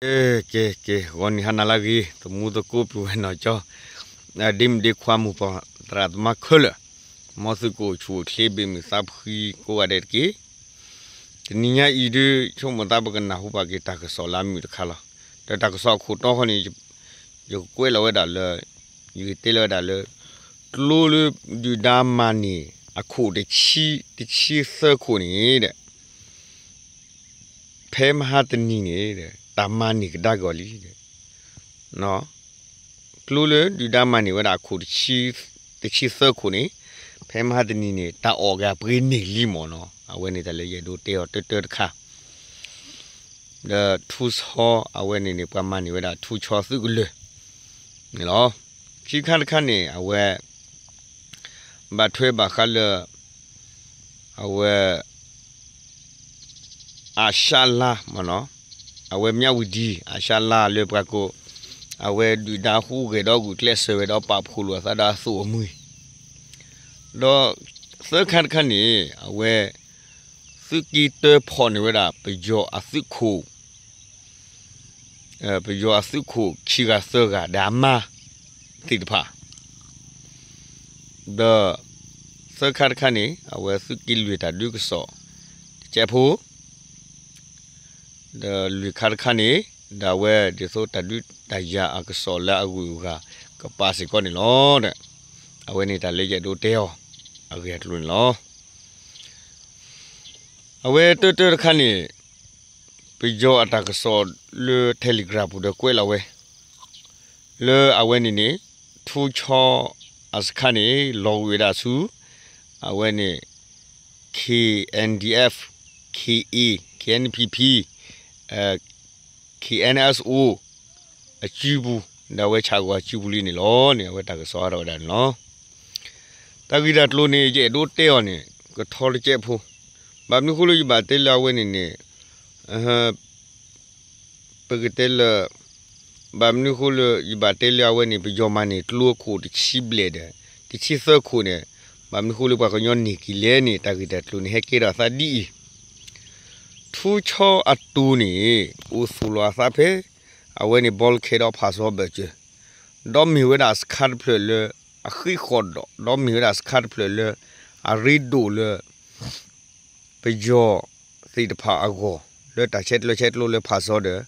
ကဲ ကဲ ကဲ ဂီၤနံၤဟါနၤလၢအဂ့ၤ သမူသကိးပုၢ်ဝဲၢ်နီၢ်ကၠီ ဒ့မုၣ်ဒ့ခွါ မိၢ်ပၢ်သရၣ်သမါခဲလၢာ်, မ်သုကအိၣ်ဆူၣ်အိၣ်ချ့ ဘ့ၣ်မုၢ်သးဖှံကိးဂၤဒဲးတက့ၢ်. တနံၤညါအံၤဒုး ဆိကမိၣ်သးပကနၢ်ဟူဘၣ်က့ၤတၢ်ကစီၣ်လၢအမုာ်တခါလီၤ. ဒီးတၢ်ကစီၣ်အခိၣ်တီဃီန့ၣ် ယကကွဲးလီၤဝဲဒၣ်လၢ ယကတဲလီၤဝဲဒၣ်လၢ ကျိလၢဒုၣ်ဒါမၤန့ၢ်အခိၣ်တဆံ တဆံသၢခိၣ်န့ၣ်ဒီး ဖဲမဟါတနံၤန့ၣ် တၢ်မၤန့ၢ်ကဒါက့ၤအီၤလံ. ကျိလၢဒုၣ်ဒါမၤန့ၢ်ဝဲဒၣ်အခိၣ်တဆံသၢခိၣ်န့ၣ် ဖဲမဟါတနံၤန့ၣ် တၢ်အီၣ်က့ၤအပှ့ၤန့ၢ်လံမ့ၢ်နီၤ. အဝဲန့ၣ်တၢ်လၢယအဲၣ်ဒိးတဲအီၤတၢတၢတခါ ဒီးထူဆီအဝဲန့ၣ်န့ၣ် ပှၤမၤန့ၢ်ဝဲဒၣ်ထူဆီသုးကလၢာ်န့ၣ်လီၤ. ခံခါတခါန့ၣ် အဝဲ ဘၣ်ထွဲဘၣ်ဃးလၢ အဝဲ အၤၡါလါမ့ၢ်နီၤ, အဝဲမၠးဝံၤဒံ အၤၡါလါလၢပှၤကိး အဝဲဒုၣ်ဒါဟူးဂဲၤဒီးဂုာ်ကျဲးစၢးဝဲဒီးပာ်ဖှိၣ်လိာ်အသးဒီးအသုးအမုၢ်, ဒီးသၢခါတခါန့ၣ် အဝဲ သုးက့တၢဖီၣ်န့ၢ်ဝဲဒၣ် ပယီၤအသုးခိၣ် ပယီၤအသုးခိၣ်ခံဂၤသၢဂၤဒီးအမါသ့ၣ်တဖၣ် ဒီးသၢခါတခါန့ၣ် အဝဲသုးက့လွံၢ်တၢ်ဒုးကစီၣ်တကဲးဖိ, ဒီးလွံၢ်ခါတခါန့ၣ် ဒီးအဝဲဒ်သိးတၢ်ဒုးတၢ်ယၤအကစီၣ်လၢအဂုၤအဂၤကပာ်စ့ၢ်ကီးန့ၣ်လီၤ. အဝဲန့ၣ်တၢ်လၢယအဲၣ်ဒိးတဲအီၤ အဂ့ၢ်အကျိၤန့ၣ်လီၤ. အဝဲတၢတၢတခါန့ၣ် ပယီၤအတၢ်ကစီၣ်လၢ Telegram ပူၤဒီးကွဲးလီၤဝဲ လၢအဝဲန့ၣ်န့ၣ် ထူဆီအစခါန့ၣ် လီၤဂာ်ဝဲဒၣ်ဆူ အဝဲန့ၣ် KNDF, KA, KNPP, KNSO အစုပူၤ ဒီးအဝဲဆၣ်ဂီၤအစုပူၤလံန့ၣ်လီၤန့ၣ် အဝဲတၢ်ကစီၣ်အါထီၣ်ဝဲဒၣ်န့ၣ်လီၤ. တၢ်ဂ့ၢ်တၢ်ကျိၤန့ၣ် ယအဲၣ်ဒိးတဲအီၤန့ၣ် ကထီတကဲးဖိ, ဘၣ်မနုၤဃိလၢယဘၣ်တဲလၢအဝဲန့ၣ်န့ၣ် ပကတဲလၢ ဘၣ်မနုၤဃိလၢယဘၣ်တဲလၢအဝဲန့ၣ် ပယီၤမၤန့ၢ်ကျိအခိၣ်တဆံဘျဲၣ်ဒီး တဆံသၢခိၣ်န့ၣ် ဘၣ်မနုၤဃိလၢပှၤကညီန့ၢ်က့ၤလဲၣ်န့ၣ် တၢ်ဂ့ၢ်တၢ်ကျိၤန့ၣ် ဟဲကဲထီၣ်အသးဒ်အံၤ, ထူဆီအတိၤန့ၣ် အိၣ်သူၣ်လီၤအသးဖဲ အဝဲန့ၣ် ဘီလၢခဲဒီးဖးစီဘၢၣ်စၢၤ, ဒီးမ့ၢ်ဝဲဒၣ်စခါတဖျၢၣ်လၢ အဃ့ဃီၣ်ဒီး ဒီးမ့ၢ်ဝဲဒၣ်စခါတဖျၢၣ်လၢ အရ့ဒိၣ်လၢ ပယီၤသ့ၣ်တဖၣ်အဂီၢ် လၢတၢ်ဆဲးကျၢဆဲးကျိးလၢဖးစီဒီး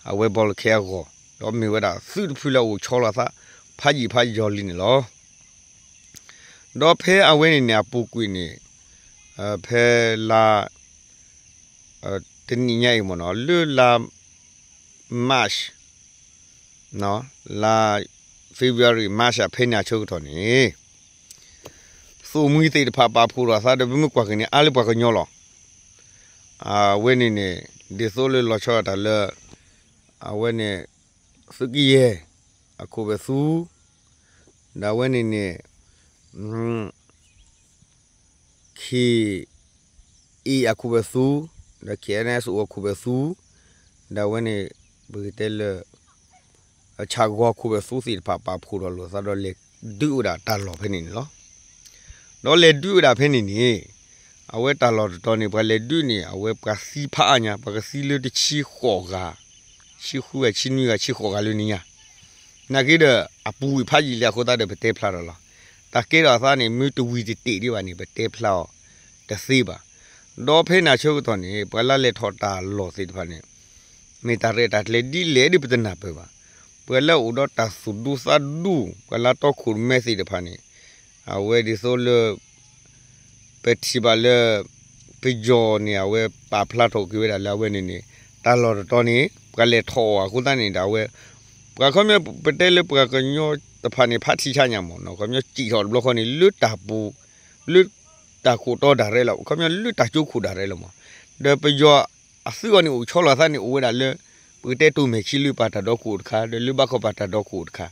အဝဲဘီလၢခဲအဂီၢ် ဒီးမ့ၢ်ဝဲဒၣ်သုးတဖုလၢအအိၣ်ဆီလီၤအသး ဖးယံာ်ဖးယီၤလံန့ၣ်လီၤ. ဒီးဖဲအဝဲန့ၣ်န့ၣ် အပူၤကွံာ်န့ၣ် ဖဲလါ တနံၤညါအံၤမ့ၢ်နီၤ လၢလါ March လါ February March ဖဲန့ၣ်အဆၢကတီၢ်န့ၣ် သုးမုၢ်သ့ၣ်တဖၣ်ပာ်ဖှိၣ်ထီၣ်အသးဒီး ပမ့ၢ်ကွၢ်က့ၤန့ၣ် အါလၢပှၤကညီလီၤ. အဝဲန့ၣ်န့ၣ် ဒ်သိးလၢလီၤဆီဒၣ်တၢ်လၢ အဝဲန့ၣ် သုးကယဲၢ် အခိၣ်ဘၢၣ်သူ ဒီးအဝဲန့ၣ်န့ၣ် ခ့ အ့ အခိၣ်ဘၢၣ်သူ ဒီး ခ့ အ့ အ့ အခိၣ်ဘၢၣ်သူ ဒီးအဝဲန့ၣ် ပကတဲလၢ ဆၣ်ဂီၤခိၣ်ဘၢၣ်သူသ့ၣ်တဖၣ် ပာ်ဖှိၣ်ထီၣ်လိာ်သးဒီးလဲၤဒုးဝဲဒၣ်တၢ်လီၢ်ဖဲန့ၣ်န့ၣ်လီၤ. ဒီးလဲၤဒုးဝဲဒၣ်ဖဲန့ၣ်န့ၣ် အဝဲတၢ်လီၢ်တတီၤန့ၣ် ပှၤလဲၤဒုးန့ၣ် အဝဲပှၤသံဖးအါညါ ပှၤကသံလၢတဆံဃိးဂၤ ဆံဃုဂၤ ဆံနွံဂၤ ဆံဃိးဂၤလၢန့ၣ်ညါ နာ်က့ဒီး အပူၤဝံၤဖးယံာ်လံအဃိသတးဒီး ပတဲဖျါထီၣ်လီၤ. တၢ်ကဲထီၣ်အသးန့ၣ် မ့ၢ်တဝံၤတတဲာ်ဒံးဘၣ်န့ၣ် ပတဲဖျါအီၤတသ့ဘၣ်. ဒီးဖဲန့ၣ်အဆၢကတီၢ်န့ၣ် ပှၤလၢလဲၤထီၣ်တၢ်လီၢ်သ့ၣ်တဖၣ်န့ၣ် မ့ၢ်တၢ်ရဲၣ်တၢ်ကျဲၤဒ်လဲၣ်ဒ်ပတနၢ်ပၢၢ်ဘၣ်. ပှၤလၢအအိၣ်ဒီးတၢ်သူၣ်ဒူသးဒူ ပှၤလၢတီခိၣ်ရိၣ်မဲသ့ၣ်တဖၣ်န့ၣ် အဝဲဒ်သိးလၢ ပထံၣ်ဘၣ်လၢ ပယီၤန့ၣ် အဝဲပာ်ဖျါထီၣ်က့ၤဝဲဒၣ်လၢအဝဲန့ၣ်န့ၣ် တၢ်လီၢ်တတီၤန့ၣ် ပှၤလဲၤထီၣ်အီၤအဃိသတးန့ၣ်ဒီး အဝဲ ပှၤခီပညီ ပတဲလၢပှၤကညီတဖၣ်န့ၣ် ဖးထံဆါညါမ့ၢ်နီၤ ခီပညီစံၣ်ထီၣ်တဘျီဃီန့ၣ် လၢတၢ်ပူၤ လၢတၢ်ခိၣ်တီဒၣ်ရဲၣ်လီၤ ခီပညီလၢတၢ်ကၠိခိၣ်ဒၣ်ရဲၣ်လီၤမ့ၢ် ဒီးပယီၤအသုးအီၤန့ၣ် အိၣ်ဆီလီၤအသးန့ၣ် အိၣ်ဝဲဒၣ်လၢ ပကတဲတိၤမဲာ်ခံလၢပှၤတၢ်ဒီခိၣ်တခါ ဒီးလၢဘၣ်ခီပှၤတၢ်ဒီခိၣ်တခါ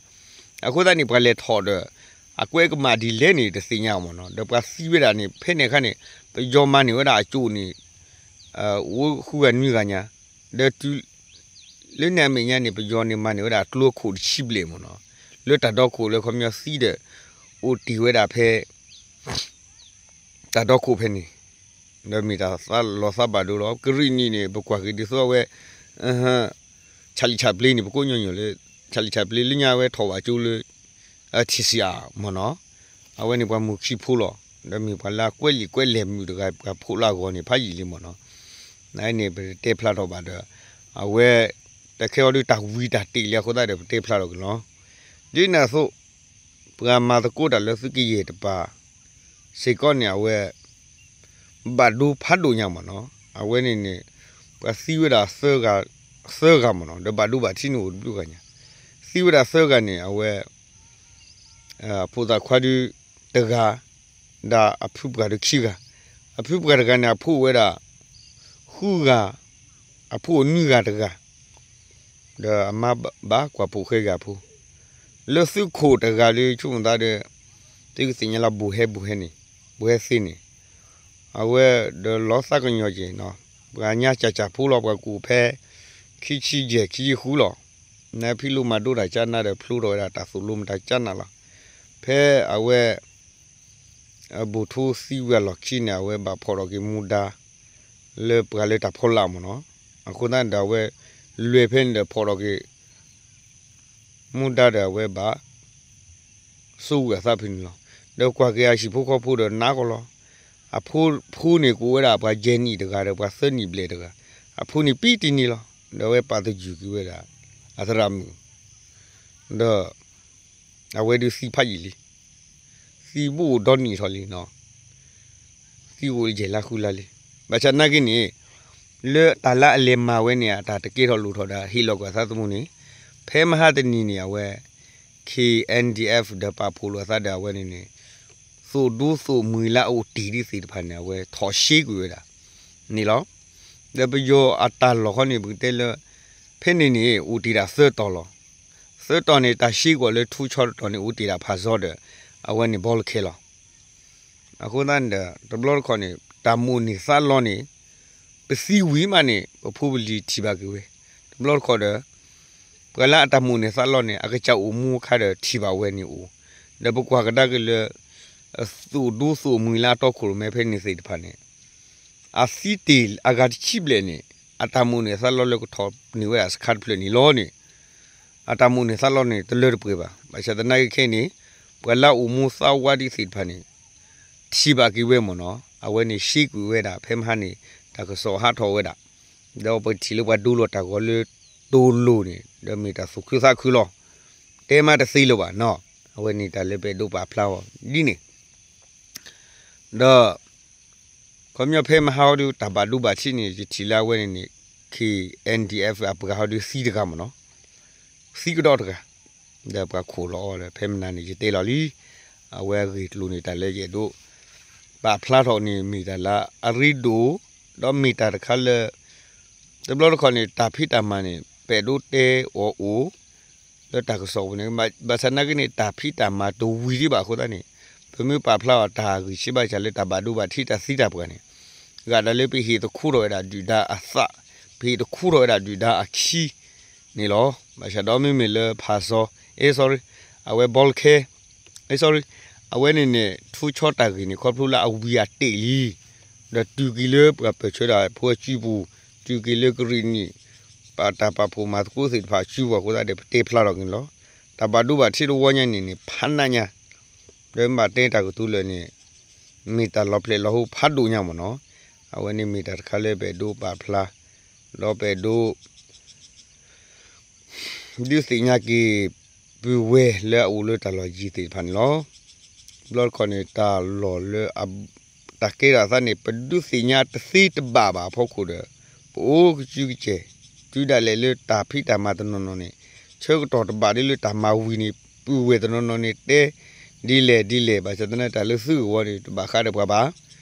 အဃိသတးန့ၣ် ပှၤလဲၤထီၣ်ဒီး အကွဲးကမၣ်ဒ်လဲၣ်န့ၣ် တသ့ၣ်ညါအီၤမ့ၢ်နီၤ ဒီးပှၤသံဝဲဒၣ်န့ၣ် ဖဲန့ၣ်အခါန့ၣ် ပယီၤမၤန့ၢ်ဝဲဒၣ်အကၠိန့ၣ် အိၣ်ဃုဂၤနွံဂၤညါ ဒီးတုၤ လၢန့ၣ်အမဲာ်ညါန့ၣ် ပယီၤန့ၣ်မၤန့ၢ်ဝဲဒၣ်အကျိအခိၣ်တဆံဘျဲၣ်မ့ၢ်နီၤ လၢတၢ်ဒီခိၣ်လၢခီပညီသံဒီး အိၣ်တ့ၢ်ဝဲဒၣ်ဖဲ တၢ်ဒီခိၣ်ဖဲန့ၣ် ဒီးမ့ၢ်တၢ်သးလီၤသးဘၣ်ဒိလီၤ ကရံၣ်နံၣ်န့ၣ် ပကွၢ်က့ၤဒ်သိးအဝဲ ဟ Charlie Chaplin န့ၣ် ပကိးညီညီလၢ Charlie Chaplin လၢညါဝဲထီၣ်ဘၣ်ကၠိလၢ ထံစံးအမ့ၢ်နီၤ, အဝဲန့ၣ်ပှၤမုၣ်ခံဖိလီၤ, ဒီးမ့ၢ်ပှၤလၢအကွဲးလံာ်ကွဲးလဲၢ်မုာ်တဂၤ ပှၤဖိလၢအဂီၢ်န့ၣ် ဖးယံာ်လံမ့ၢ်နီၤ, နန့ၣ် ပတဲဖျါထီၣ်ဘၣ်ဒီး အဝဲ တခဲအံၤဒုးတၢ်ဝံၤတၢ်တ့ၢ်လံအဃိသတးဒီး ပတဲဖျါထီၣ်က့ၤလီၤ. ဒ်န့ၣ်အသိး ပှၤမၤသကိးတၢ်လၢသုးကယဲၢ်တပၤ စ့ၢ်ကီးန့ၣ် အဝဲ ဘၣ်ဒိဖးဒိၣ်ညါမ့ၢ်နီၤ, အဝဲန့ၣ်န့ၣ် ပှၤသံဝဲဒၣ် သၢဂၤမ့ၢ်နီၤ, ဒီးဘၣ်ဒိဘၣ်ထံးန့ၣ်အိၣ်တဘျုးဂၤညါ, သံဝဲဒၣ်သၢဂၤန့ၣ် အဝဲ ဖိသၣ်ခွါဒုးတဂၤ, ဒီးအဖုပှၢ်ဒုးခံဂၤ, အဖုပှၢ်တဂၤန့ၣ် အဖိအိၣ်ဝဲဒၣ် ဃုဂၤ, အဖိအိၣ်နွံဂၤတဂၤ, ဒီးအမါဘၣ်ကွၢ်ဖိၣ်ဃဲဂၤဖိ, လၢသုးခိၣ်တဂၤလၢဆိကမိၣ်သးဒီး သုကသ့ၣ်ညါလီၤ ဘိၣ်ဟဲဘိၣ်ဟဲန့ၣ်, ဘိၣ်ဟဲသ့န့ၣ်, အဝဲဒီးလီၤသးကညီၤက့ၤနီၤ, ပှၤညါကၠၢ်ကၠၢ်ဖိလီၤ ပှၤကူၣ်ဖဲ ခံဆံယဲၢ် ခံဆံဃုလီၤ, နဖံးလိမၤဒိတၢ်ကၠၢ်နါဒီးဖျိထီၣ်ဝဲဒၣ်တၢ်သိၣ်လိမတၤကၠၢ်နါလီၤ, ဖဲအဝဲ ဘိၣ်ထိသံဝဲအလီၢ်ခံန့ၣ် အဝဲဘၣ်ဖီၣ်ထီၣ်က့ၤမူဒါ လၢပှၤလၢတၢ်ဖီလာ်မ့ၢ်နီၤ, အဃိသတးန့ၣ်ဒီးအဝဲ လွဲၢ်ဖဲန့ၣ်ဒီးဖီၣ်ထီၣ်က့ၤ မူဒါဒီးအဝဲဘၣ် စိဝဲအသးဖဲန့ၣ်လီၤ, ဒီးကွၢ်က့ၤအဟံၣ်ဖိဃီဖိဒီးနးကီလီၤ, အဖိ ဖိန့ၣ်ကအိၣ်ဝဲဒၣ်ပှၤယဲၢ်နံၣ်တဂၤဒီးပှၤသၢနံၣ်ဘျဲၣ်တဂၤ, အဖိန့ၣ်ပံတနံၤလီၤ, ဒီးအဝဲပာ်သယုၢ်က့ၤဝဲဒၣ် အသရၣ်မုၣ် ဒီး အဝဲဒုးသံဖးယံာ်လံ, သံဘူးအိၣ်ဒီနံၣ်ထီၣ်လံနီၤ, သံအိၣ်ယဲၢ်လါဃုလါလံ, ဘၣ်ဆၣ်သနာ်က့န့ၣ် လၢတၢ်လၢအလဲၤမၤဝဲန့ၣ် အတၢ်တကဲထီၣ်လိၣ်ထီၣ်ဒီးဟ့ၣ်လီၤကွံာ်အသးသမူန့ၣ်, ဖဲမဟါတနံၤန့ၣ် အဝဲ K N D F ဒီးပာ်ဖှိၣ်လိာ်အသးဒီးအဝဲန့ၣ်န့ၣ် သိၣ်ဒူသိၣ်မှံၤလၢအအိၣ်တ့ၢ်ဒ်သ့ၣ်တဖၣ်န့ၣ် အဝဲထီၣ်ရှ့ကွံာ်ဝဲဒၣ် န့ၣ်လီၤ. ဒီးပယီၤအတၢ်လီၢ်ဃီန့ၣ် ပကတဲလၢ ဖဲန့ၣ်န့ၣ် အိၣ်တ့ၢ်ဒၣ်သၢတီၤလီၤ. သၢတီၤန့ၣ် တၢ်ရှ့ကွံာ်လၢထူဆီတတီၤန့ၣ် အိၣ်တ့ၢ်ဒၣ်ဖးစီဒီး အဝဲန့ၣ်ဘီလခဲလီၤ. အဃိသတးန့ၣ်ဒီး တဘျီတခီၣ်န့ၣ် တၢ်မိၣ်န့ၢ်သးလီန့ၣ် ပသံဝံၤမးန့ၣ် ပဖိပလံၤထံၣ်ဘၣ်က့ၤဝဲ, တဘျီတခီၣ်ဒီး ပှၤလၢအတၢ်မိၣ်န့ၢ်သးလီန့ၣ် အကစၢ်အိၣ်မူအခါဒီးထံၣ်ဘၣ်ဝဲန့ၣ်အိၣ်, ဒီးပကွၢ်ကဒါက့ၤလၢ သိၣ်ဒူသိၣ်မှံၤလၢအတီခိၣ်ရိၣ်မဲဖဲန့ၣ်သ့ၣ်တဖၣ်န့ၣ် အသံတ့ၢ်အဂၤတဆံဘျဲၣ်န့ၣ် အတၢ်မိၣ်န့ၢ်သးလီလၢကထီၣ်န့ၢ်ဝဲဒၣ်စခါတဖျၢၣ်န့ၣ်လီၤန့ၣ်, အတၢ်မိၣ်န့ၢ်သးလီန့ၣ် တလၢတပှဲၤဘၣ်. ဘၣ်ဆၣ်သနာ်က့ခဲအံၤန့ၣ် ပှၤလၢအအိၣ်မူသးဝးဒ်သ့ၣ်တဖၣ်န့ၣ် ထံၣ်ဘၣ်က့ၤဝဲမ့ၢ်နီၤ, အဝဲန့ၣ်ရှ့ကွံာ်ဝဲဒၣ် ဖဲမဟါန့ၣ် တၢ်ကစီၣ်ဟးထီၣ်ဝဲဒၣ်, ဒီးပထံၣ်လၢပှၤဒိလီၤတၢ်ဂီၤလၢတိၤလိၤန့ၣ် ဒီးမ့ၢ်တၢ်သူၣ်ခုသးခုလီၤ. တဲမးတသ့လၢၤဘၣ်နီၤ, အဝဲန့ၣ်တၢ်လၢပအဲၣ်ဒိးပာ်ဖျါအီၤဒ်န့ၣ် ဒီး ခီပညီဖဲမဟါဟီဒုး တၢ်ဘၣ်ဒိဘၣ်ထံးန့ၣ် ယထံၣ်လၢအဝဲန့ၣ်န့ၣ် K N D F အပှၤဟီဒုးသံတဂၤမ့ၢ်နီၤ, သံကဒီးတဂၤ, ဒီးပှၤခိၣ်လီၤအီၤဒီး ဖဲမနၤန့ၣ် ယတဲလီၤလံ, အဝဲအဂ့ၢ်ကျိၤန့ၣ် တၢ်လၢယအဲၣ်ဒိး ပာ်ဖျါထီၣ်န့ၣ် မ့ၢ်တၢ်လၢအရ့ဒိၣ်, ဒီးမ့ၢ်တၢ်တခါလၢ တဘျီတခီၣ်န့ၣ် တၢ်ဖံးတၢ်မၤန့ၣ် ပအဲၣ်ဒိးတဲအီၤအိၣ် လၢတၢ်ကစီၣ်ပူၤန့ၣ် ဘၣ်ဆၣ်သနာ်က့န့ၣ် တၢ်ဖံးတၢ်မၤတဝံၤဒံးဘၣ်အဃိသတးန့ၣ် ပမ့ၢ်ပာ်ဖျါအီၤတၢ်ဂံၢ်ဆံးဘၣ်ဆၣ်လၢတၢ်ဘၣ်ဒိဘၣ်ထံးတၢ်သံတၢ်ပှၢ်န့ၣ် ဂၤဒၣ်လၢပဟ့ၣ်တခူထီၣ်ဝဲဒၣ်ဒုၣ်ဒါအသး, ပဟ့ၣ်တခူထီၣ်ဝဲဒၣ်ဒုၣ်ဒါအခံန့ၣ်လီၤ. ဘၣ်ဆၣ်ဒီးမ့မ့ၢ်လၢဖးစီ, အဲ sorry, အဝဲဘီလခဲ, အဲ sorry, အဝဲန့ၣ်န့ၣ် ထူဆီတၢ်ဂ့ၢ်န့ၣ် ခီဖျိလၢအဝံၤအတ့ၢ်လံ ဒီးတုၤက့ၤလၢပှၤပၢၢ်ဆၢတၢ်ဖိအစုပူၤ, တုၤက့ၤလၢကရံၣ်နံၣ် ပတၢ်ပာ်ဖှိၣ်မၤသကိးသ့ၣ်တဖၣ်အစုပူၤအဃိသတးဒီး ပတဲဖျါထီၣ်က့ၤန့ၣ်လီၤ. တၢ်ဘၣ်ဒိဘၣ်ထံးတဝီညါန့ၣ်န့ၣ် ဖးနးညါ, ဒီးမ့ၢ်ဘၣ်တဲတၢ်ကတိၤလၢာ်န့ၣ် မ့ၢ်တၢ်လီၤဖျဲၣ်လီၤဟိဖးဒိၣ်ညါမ့ၢ်နီၤ. အဝဲန့ၣ်မ့ၢ်တၢ်တခါလၢပအဲၣ်ဒိးပာ်ဖျါ, ဒီးပအဲၣ်ဒိး ဒုးသ့ၣ်ညါက့ၤ ပုၢ်ဝဲၢ်လၢအအိၣ်လၢတၢ်လီၢ်ယံၤသ့ၣ်တဖၣ်န့ၣ်လီၤ. တဘျီတခီၣ်န့ၣ် တၢ်လီၢ်လၢအ တၢ်ကဲထီၣ်အသးန့ၣ် ပဒုးသ့ၣ်ညါတသ့တဘၣ်ဘၣ်အဖီခိၣ်ဒီး ပအိၣ်ကစုကစဲၢ် တုၤဒၣ်လဲာ်လၢတၢ်ဖံးတၢ်မၤတနီၤနီၤန့ၣ် ဆၢကတီၢ်တဘၣ်ဒ်လၢတၢ်မၤဝံၤန့ၣ် ပုၢ်ဝဲၢ်တနီၤနီၤန့ၣ် တဲဒ်လဲၣ်ဒ်လဲၣ် ဘၣ်ဆၣ်သနာ်က့တၢ်လၢသုဂီၢ်န့ၣ် တဘၣ်ဃးဒီးပှၤဘၣ်,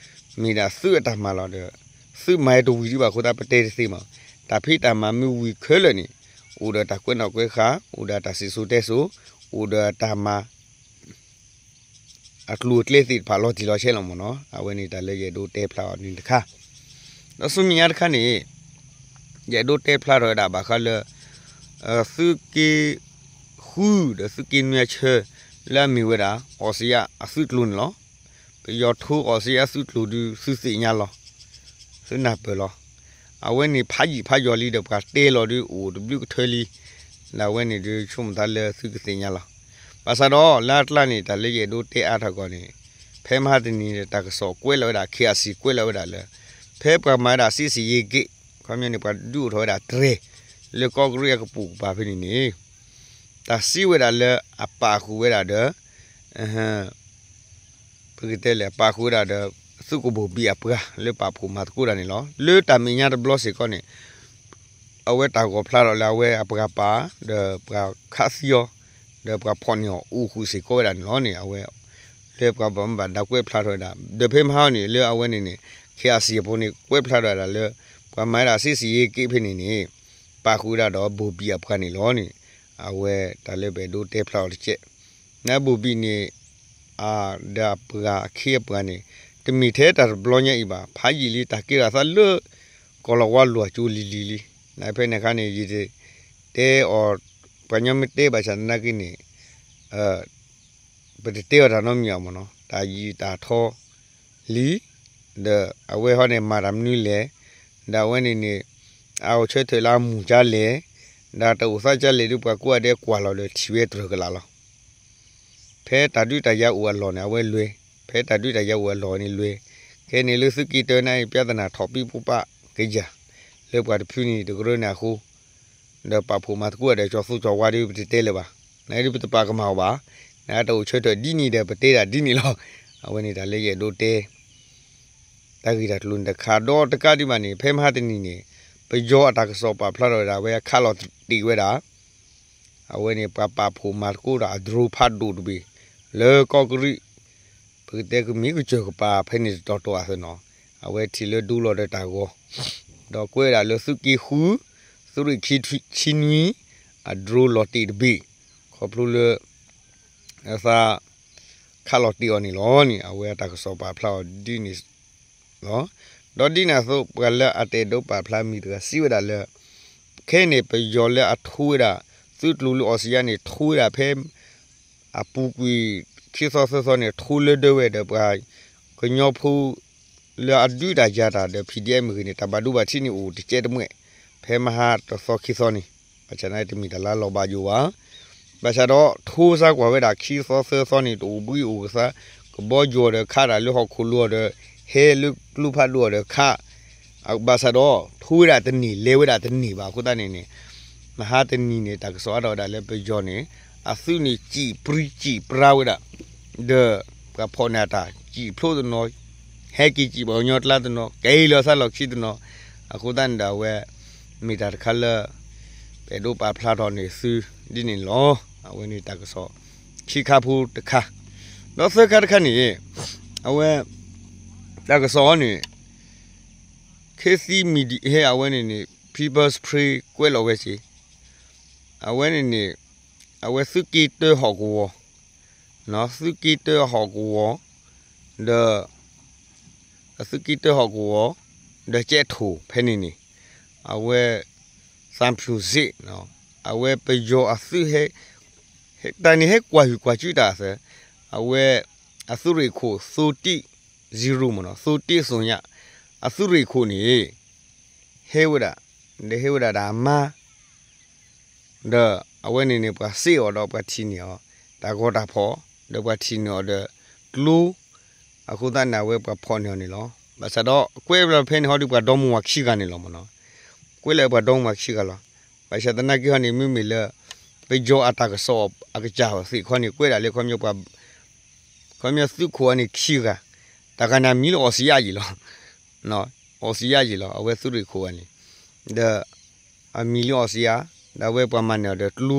မ့ၢ်ဒၣ်သုအတၢ်မၤလီၤဒီး သုမၤတဝံၤဒံးဘၣ်အဃိသတး ပတဲတသ့မး. တၢ်ဖံးတၢ်မၤမ့ၢ်ဝံၤခဲလၢာ်န့ၣ် အိၣ်ဒီးတၢ်ကွဲးနီၣ်ကွဲးဃာ်, အိၣ်ဒီးတၢ်စံၣ်စိၤတဲစိၤ, အိၣ်ဒီးတၢ်မၤ အကျိၤအကျဲသ့ၣ်တဖၣ်လီၤတံၢ်လီၤဆဲးလီၤမ့ၢ်နီၤ. အဝဲန့ၣ်တၢ်လၢယအဲၣ်ဒိးတဲဖျါအီၤန့ၣ်တခါ, ဒီးဆူမဲာ်ညါတခါန့ၣ် ယအဲၣ်ဒိးတဲဖျါထီၣ်ဝဲဒၣ်ဘၣ်ဃးလၢ သုးက့ဃု ဒီးသုးက့နွံအဆၢ လၢအမ့ၢ်ဝဲဒၣ် အီစံယါအသုးကျိၤန့ၣ်လီၤ. ပယီၤထိအီစံယါအသုးကျိၤဒုး သုသ့ၣ်ညါလီၤ. သုနၢ်ပၢၢ်လီၤ. အဝဲန့ၣ်ဖးယံာ်ဖးယီၤလံဒီးပှၤတဲလီၤဒုးအိၣ်တဘျုးကထၢလံ, ဒီးအဝဲန့ၣ်ဒုးဆိကမိၣ်သးလၢသုကသ့ၣ်ညါလီၤ. ဘၣ်ဆၣ်ဒီးလၢအကျါန့ၣ် တၢ်လၢယအဲၣ်ဒိးတဲအါထီၣ်ကီးန့ၣ်, ဖဲမဟါတနံၤန့ၣ် တၢ်ကစီၣ်ကွဲးလီၤဝဲဒၣ် ခ့အစံၣ် ကွဲးလီၤဝဲဒၣ်လၢ ဖဲပှၤမၤဝဲဒၣ်စ့စံၣ်ယ့က့ၣ် ခီပညီန့ၣ် ပှၤဒုးအိၣ်ထီၣ်ဝဲဒၣ်တြဲၤ လၢကီၢ်ကရံးအကပိာ်ကပၤဖဲန့ၣ်န့ၣ် တၢ်စံးဝဲဒၣ်လၢအပာ်ဃုာ်ဝဲဒၣ်ဒီး ပကတဲလဲၣ် ပာ်ဃုာ်ဝဲဒၣ်ဒီး သုးခိၣ်ဘိၣ်ဘံၣ်အပှၤလၢပာ်ဖှိၣ်မၤသကိးတၢ်န့ၣ်လီၤ. လၢတၢ်မဲာ်ညါတဘျီစ့ၢ်ကီးန့ၣ် အဝဲတၢ်ဂီၤဖျါထီၣ်လၢအဝဲအပှၤပာ် ဒီးပှၤခးသံအီၤ ဒီးပှၤဖီၣ်န့ၢ်အီၤအိၣ်ဃုာ်စ့ၢ်ကီးဝဲဒၣ်န့ၣ်လီၤန့ၣ် အဝဲ လၢပှၤဘၣ်မူဘၣ်ဒါကွဲးဖျါထီၣ်ဝဲဒၣ် ဒီးဖဲမဟါန့ၣ် လၢအဝဲန့ၣ်န့ၣ် ခ့အစံၣ်အဖိန့ၣ် ကွဲးဖျါထီၣ်ဝဲဒၣ်လၢ ပှၤမၤဝဲဒၣ်စ့စံၣ်ယ့က့ၣ်ဖဲန့ၣ်န့ၣ် ပာ်ဃုာ်ဝဲဒၣ်ဒီးဘိၣ်ဘံၣ်အပှၤန့ၣ်လီၤန့ၣ် အဝဲတၢ်လၢပအဲၣ်ဒိးတဲဖျါအီၤတကဲး နဘိၣ်ဘံၣ်န့ၣ် ဒီးအပှၤအခ့အပှၤန့ၣ် တမ့ၢ်ထဲတၢ်တဘျီညါအံၤဘၣ် ဖးယံာ်လံ တၢ်ကဲထီၣ်သးလၢ ကီၢ်လီၤဝါလွၤကၠိလံၤလံၤလံ. နဖဲန့ၣ်အခါန့ၣ် ယတတဲအီၤ ပှၤကညီမ့ၢ်တဲဘၣ်ဆၣ်သနာ်က့န့ၣ် ပတတဲအီၤတၢ်နီတမံၤအီၤမ့ၢ်နီၤ တၢ်ယံာ်တၢ်ထီလံ ဒီးအဝဲဟီန့ၣ်မၤတၢ်မနုၤလဲၣ်, ဒီးအဝဲန့ၣ်န့ၣ် အအိၣ်ဆၢထၢၣ်လၢအမူၢ်ကၠါလဲၣ်, ဒီးတၢ်အိၣ်သးကၠါလဲၣ်ဒုး ပှၤကိးဂၤဒဲးကွၢ်လီၤဒီးထံၣ်ဝဲတြၢၢ်ကလာ်လီၤ. ဖဲတၢ်ဒုးတၢ်ယၤအိၣ်အလီၢ်န့ၣ် အဝဲလွဲၤ, ဖဲတၢ်ဒုးတၢ်ယၤအိၣ်အလီၢ်န့ၣ်လွဲၤ, ခဲန့ၣ်လၢသုးက့တၢန့ၣ် ပြဿနာထီၣ်ပံပူပာ်ကယၤ လၢပှၤတဖုန့ၣ်တကရၢန့ၣ်အဃိ ဒီးပာ်ဖှိၣ်မၤသကိးဒီးကၠီၤသူကၠီၤဝါဒီးပတတဲလၢၤဘၣ်, နဒုးပတပာ်ကမၣ်အီၤဘၣ်, နတၢ်အိၣ်ဆၢထၢၣ်ဒ်န့ၣ်ဒီးပတဲဒၣ်ဒ်န့ၣ်လီၤ. အဝဲန့ၣ်တၢ်လၢယအဲၣ်ဒိးတဲ တၢ်ဂ့ၢ်တၢ်ကျိၤန့ၣ်တခါ ဒီးတကးဒံးဘၣ်န့ၣ် ဖဲမဟါတနံၤန့ၣ် ပယီၤအတၢ်ကစီၣ်ပာ်ဖျါထီၣ်ဝဲဒၣ် အဝဲခးလီၤတံၢ်ဝဲဒၣ် အဝဲန့ၣ်ပှၤပာ်ဖှိၣ်မၤသကိးဒီးအ drone ဖးဒိၣ်တဘ့ၣ် လၢကီၢ်ကရံး ပကတဲကမ့ၢ်ကစၢၢ်ကပၤဖဲန့ၣ်တတီၤတီၤအသးနီၤ, အဝဲထံၣ်လၢဒိလီၤဒီးတၢ်ဂီၤ, ဒီးကွဲးဝဲဒၣ်လၢသုးက့ဃု သုးရ့ၣ်ခံဆံနွံ အ drone လီၤတံၢ်တဘ့ၣ် ခီဖျိလၢ အသး ခးလီၤတံၢ်အီၤန့ၣ်လီၤန့ၣ် အဝဲအတၢ်ကစီၣ်ပာ်ဖျါအီၤဒ်န့ၣ်လီၤ. ဒီးဒ်န့ၣ်အသိး ပှၤလၢအတအဲၣ်ဒိးပာ်ဖျါမံၤတဂၤစံးဝဲဒၣ်လၢ ခဲန့ၣ်ပယီၤလၢအထိဝဲဒၣ် သုးကျိၤလၢအီစံယါန့ၣ် ထိဝဲဒၣ်ဖဲ အပူၤကွံာ်ခံသီသၢသီန့ၣ် ထိလၢဒၢဝဲဒီးပှၤ ကညီဖိ လၢအဒုးတၢ်ယၤတၢ်ဒီး PDF မ့ၢ်ဂ့ၤန့ၣ် တၢ်ဘၣ်ဒိဘၣ်ထံးန့ၣ်အိၣ်တကဲတမှဲာ် ဖဲမဟါတသီခံသီန့ၣ် ဘၣ်ဆၣ်န့ၣ်တမ့ၢ်တၢ်လၢလီၤဘၣ်ယိၣ်ဘၣ်. ဘၣ်ဆၣ်ဒီးထိစါကွၢ်ဝဲဒၣ်ခံသီသၢသီန့ၣ် တအိၣ်ဘှံးအိၣ်ကသါ ကဘီယူၤအီၤဒီးခးတၢ်လၢဟီၣ်ခိၣ်လိၤအီၤဒီး ဟဲလၢကျိဖးဒိၣ်အီၤဒီးခး ဘၣ်ဆၣ်ဒီး ထိဝဲဒၣ်တန့ၢ်လဲၤဝဲဒၣ်တန့ၢ်ဘၣ်အဃိသတးန့ၣ်န့ၣ် မဟါတနံၤန့ၣ် တၢ်ကစီၣ်အါထီၣ်ဝဲဒၣ်လၢပယီၤန့ၣ် အသုးန့ၣ်စံၣ်ပြံစံၣ်ပြါဝဲဒၣ် ဒီးပှၤဖီၣ်န့ၢ်အတၢ်စံၣ်ဖျိတနီၤ ဟဲက့ၤစံၣ်ပှၤကညီကျါတနီၤ က့ၤလီၤသးလီၢ်ခံတနီၤ အဃိသတးန့ၣ်ဒီးအဝဲ မ့ၢ်တၢ်တခါလၢ ပအဲၣ်ဒိးပာ်ဖျါထီၣ်န့ၢ်သုဒ်န့ၣ်လီၤ. အဝဲန့ၣ်တၢ်ကစီၣ်ခံခါဖိတခါ ဒီးသၢခါတခါန့ၣ် အဝဲ တၢ်ကစီၣ်အီၤန့ၣ် ခေတ်သစ်မီဒီယာ ဟဲအဝဲန့ၣ်န့ၣ် People's Spring ကွဲးလီၤဝဲစ့ၢ် အဝဲန့ၣ်န့ၣ် အဝဲသုးက့တၢဟီၣ်ကဝီၤ သုးက့တၢဟီၣ်ကဝီၤ ဒီး သုးက့တၢဟီၣ်ကဝီၤ ဒီးကဲထိၣ်ဖဲန့ၣ်န့ၣ် အဝဲ သံဖြူဇရပ် အဝဲပယီၤအသုးဟဲ တၢ်န့ၣ်ဟဲကွၢ်ဟုၣ်ကွၢ်စုတၢ်အသး အဝဲ အသုးရ့ၣ်ခိၣ် သိတံ zero မ့ၢ်နီၤ သိတံသုည အသုးရ့ၣ်ခိၣ်န့ၣ် ဟဲဝဲဒၣ် ဒီးဟဲဝဲဒၣ်ဒီးအမါ ဒီးအဝဲန့ၣ်န့ၣ် ပှၤစ့အီၤဒီးပှၤထံၣ်န့ၢ်အီၤ တၢ်ဂီၤတၢ်ဖီၣ် ဒီးပှၤထံၣ်န့ၢ်အီၤဒီးကျိ အဃိသတးန့ၣ် အဝဲပှၤဖီၣ်န့ၢ်အီၤန့ၣ်လီၤ. ဘၣ်ဆၣ်ဒီးကွဲးဘျီဖဲန့ၣ်ဟီဒီး ပှၤဒီမါဝၤခံဂၤန့ၣ်လီၤမ့ၢ်နီၤ ကွဲးလၢပှၤဒီမါဝၤခံဂၤလီၤ. ဘၣ်ဆၣ်သနာ်က့ဟီန့ၣ် မ့မ့ၢ်လၢ ပယီၤအတၢ်ကစီၣ်အကစၢ်သ့ၣ်ခီန့ၣ် ကွဲးဒၣ်လၢခီပညီ ခီပညီသုးခိၣ်အန့ၣ်ခံဂၤ တၢ်ဂၤန့ၣ်အမံၤလၢအီစံယါယံာ်လီၤ. အီစံယါယံာ်လီၤ အဝဲသုးရ့ၣ်ခိၣ်ဂၤန့ၣ် ဒီး အမံၤလၢအီစံယါ ဒီးအဝဲပှၤမၤန့ၢ်အီၤဒီးကျိ